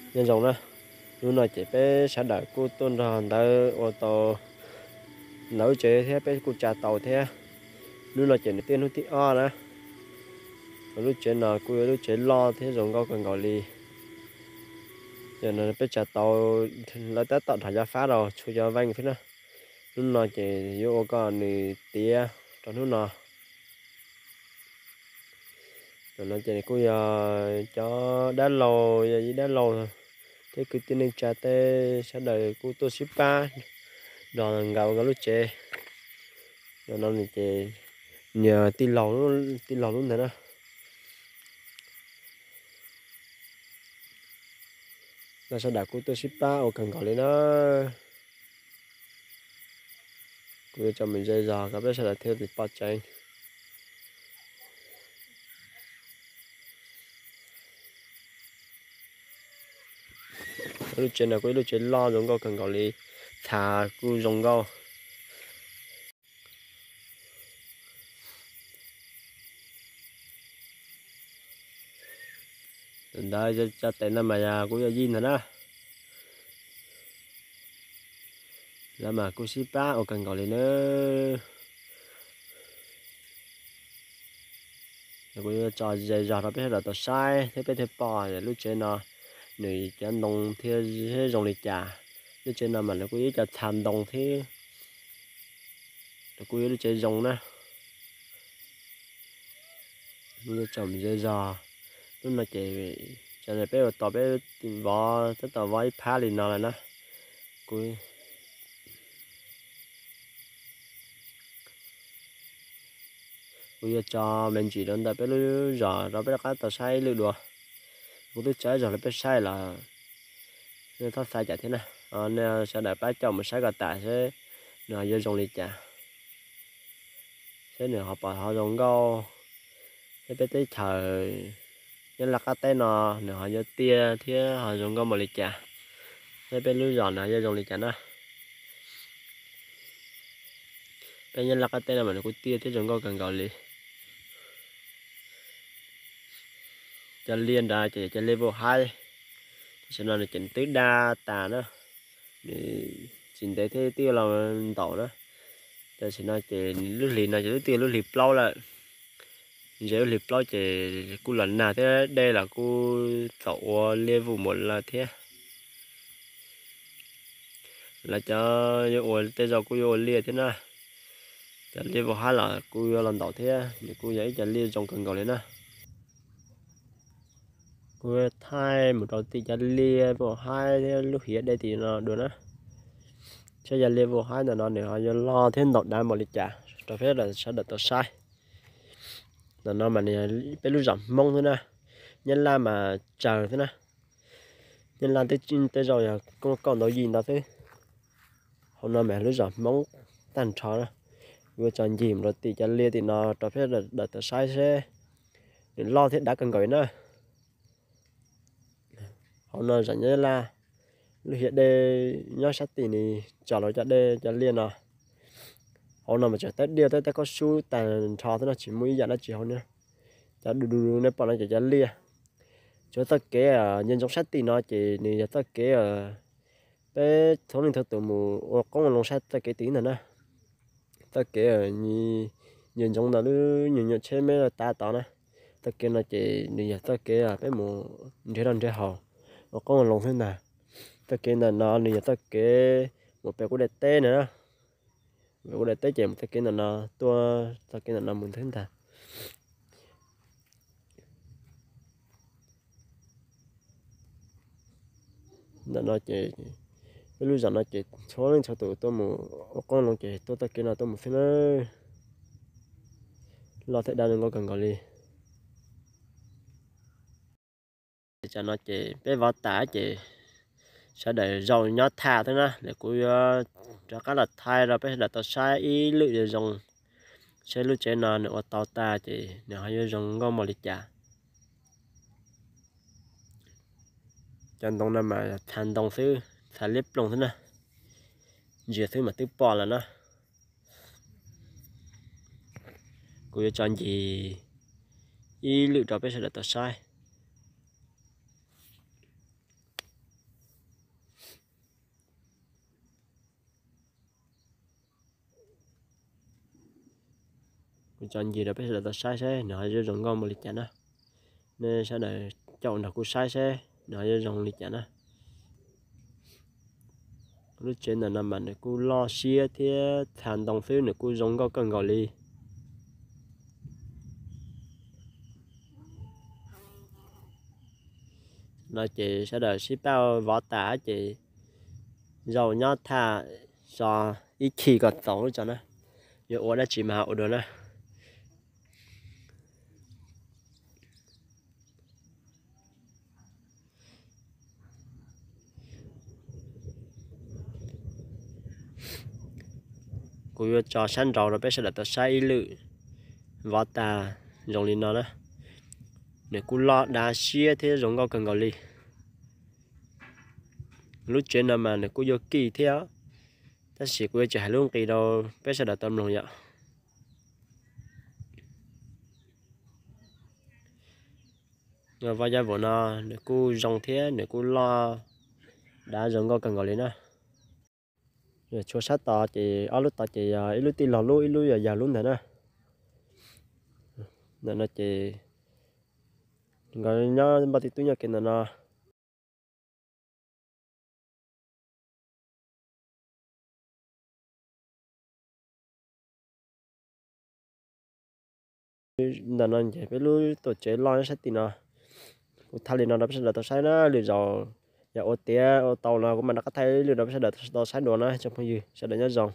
Nyob zoo na, hnub no ces peb sawv daws kuj tuaj nrog ntawd ua tau ntawd lub tsev thiab peb kuj tsa tau thiab. Hnub no ces nws twb hnub thib ob na. Lub tsev no kuj yog lub tsev loj thiab zoo nkauj kawg nkaus li. Yog no peb tsa tau, lawv tab tom dhos cov fab rau tshuav cov veej thiab na. Hnub no ces yuav ua kom nws tiav rau hnub no. Ntawm no ces kuj yog cov dab laug, yog ib dab laug thiab kwv tij neej tsa tej sawv daws kuj tuaj sib pab nrog nkawd ua nkawd lub tsev. Ntawm no ces niag tij laug, tij laug lub ntawd na. Lawv sawv daws kuj tuaj sib pab ua kawg nkaus li na. Kuv yuav tso mus ze zog kom peb sawv daws thiaj li pom tseeb. Lub tsev no kuj ib lub tsev loj zoo nkauj kawg nkaus li, txha kuj zoo nkauj. Ntawd cov tes no mas yog kuv yawm yij ntag na. Lawv mas kuj sib pab ua kawg nkaus li na. Kuv yuav tso ze zog rau peb sawv daws tau saib thiab peb thiaj pom lub tsev no nws cov ntoo thiab zoo li cas. Lub tsev no mas nws kuj yog ib co txha ntoo thiab, nws kuj yog lub tsev zoo na. Kuv yuav tso mus ze zog. Hnub no ces tsam no peb ua tau peb vov, tab tom vov ib phab li no lawm na. Kuv Kuv yuav tso me ntsis rau ntawm peb lub zos rau peb rov qab tau saib ib lwm dua. Kuv twb tso ib zaug rau peb saib los nej txhob xav cas thiab na. Nej sawv daws pab coj mus saib kom tas seb nws ho yuav zoo li cas, seb nws ho pom ho zoo nkauj, seb peb teb chaws Nyab Laj qab teb no nws ho yuav tiaj thiab ho zoo nkauj npaum li cas, seb peb lub zos nws ho yuav zoo li cas na. Peb Nyab Laj qab teb no mas nws kuj tiaj thiab zoo nkauj kawg nkaus li. Cov liaj nrad ces yog cov liaj vauj haib, tam sim no nws ces nws twb daj tas na, nws tsis ntev thiab twb los ntaus na. Tam sim no ces lub hlis no ces twb yog lub hlis plaub lawm, ze lub hlis plaub ces kuj los nag thiab dej los kuj txaus ua liaj vauj mus lawm thiab. Lawv cov yuav ua tej zaum kuj yuav ua liaj thiab na. Cov liaj vauj haib los kuj yuav los ntaus thiab, nws kuj yog ib cov liaj zoo kawg nkaus li na. Kuv thaij mus rau tim cov liaj vauj haib thiab lub hiav dej tim no dua na. Saib cov liaj vauj haib ntawm no nws ho yuav loj thiab ntaus dav npaum li cas rau peb sawv daws tau saib. Ntawm no mas nws yog peb lub zos Hmoob xwb na, Nyab Laj mas tsawg xwb na. Nyab Laj tej zaum yog kaum ntau yim ntau xwb. Hauv no mas lub zos Hmoob tag nrho na. Yuav tso ncig mus rau tim cov liaj tim no rau peb sawv daws tau saib seb nws loj thiab dav kawg nkaus li na. Hauv no zos Nyab Laj, lub hiav dej nyob sab tim nws tsom los cov dej cov liaj no. Hauv no mas tseem teb diaj teb, teb kaub sub tag nrho xwb no, tsis muaj ib yam dab tsi hauv no. Cov du du nej pom no ces cov liaj. Tsuav txoj kev nce ntsoov sab tim no ces nws yog txoj kev peb txhua leej txhua tus mus ua qoob ua loo saib txoj kev tim ntawd na. Txoj kev nce ntsoov ntawm lub nyuag nyuam tsheb me tav tod na. Txoj kev no ces nws yog txoj kev peb mus nrhiav noj nrhiav haus, ua qoob ua loo xwb ntag. Txoj kev ntawm no nws yog txoj kev mus pem kuv daim teb na. Pem kuv daim teb ces mus txoj kev ntawm no tuaj, txoj kev ntawm no mus xwb ntag. Ntawm no ces peb lub zos no ces txhua leej txhua tus tuaj mus ua qoob loo ces tuaj txoj kev no tuaj mus xwb na. Loj thiab dav zoo nkauj kawg nkaus li. Tam no ces peb vov tas ces sawv daws zaum nyob tham xwb na, lawv kuv yuav rov qab los thaij rau peb sawv daws tau saib ib lwm zoo, seb lub tsev no nws ua tau tas ces nws ho yuav zoo nkauj npaum li cas. Cov ntoo no mas txha ntoo xwb, txha liab ploog xwb na, ntsia xwb mas twb pom lawm na. Kuv yuav tso ncig ib lwm rau peb sawv daws tau saib. Kuv tso ncig rau peb sawv daws tau saib seb nws ho yuav zoo nkauj npaum li cas na. Nej sawv daws caum nrog kuv saib seb nws ho yuav zoo li cas na. Lub tsev ntawm no mas nws kuj loj siab thiab txha ntoo xwb, nws kuj zoo nkauj kawg nkaus li. No ces sawv daws sib pauj vov tas ces zaum nyob tham tso ib chim kom txaus lub tso na. Yuav ua dab tsi mas ua dua na. Kuv yuav tso sab nraud rau peb sawv daws tau saib ib lwm. Vov tas zoo li no na. Nws kuj loj dav siab thiab zoo nkauj kawg nkaus li. Lub tsev no mas nws kuj yuav kim thiab, tab sis kuv yuav tsis hais lub nqi rau peb sawv daws tau mloog yom. Vov yaj vum no nws kuj zoo thiab nws kuj loj dav zoo nkauj kawg nkaus li na. Tshuav sab tod ces ob lub tod ces yog ib lub tij laug lub, ib lub yog yawg lub ntag na. Ntawm no ces nkawd nyob npaj tib tub nyob kev ntawm no. Ntawm no ces peb lub tuam tsev loj nyob sab tim no. Kuv thaij li no rau peb sawv daws tau saib na, lwm zaus yog ua tiav ua tau no kuv mam rov qab thaij ib lwm rau peb sawv daws tau saib dua na tsoom phooj ywg, sawv daws nyob zoo.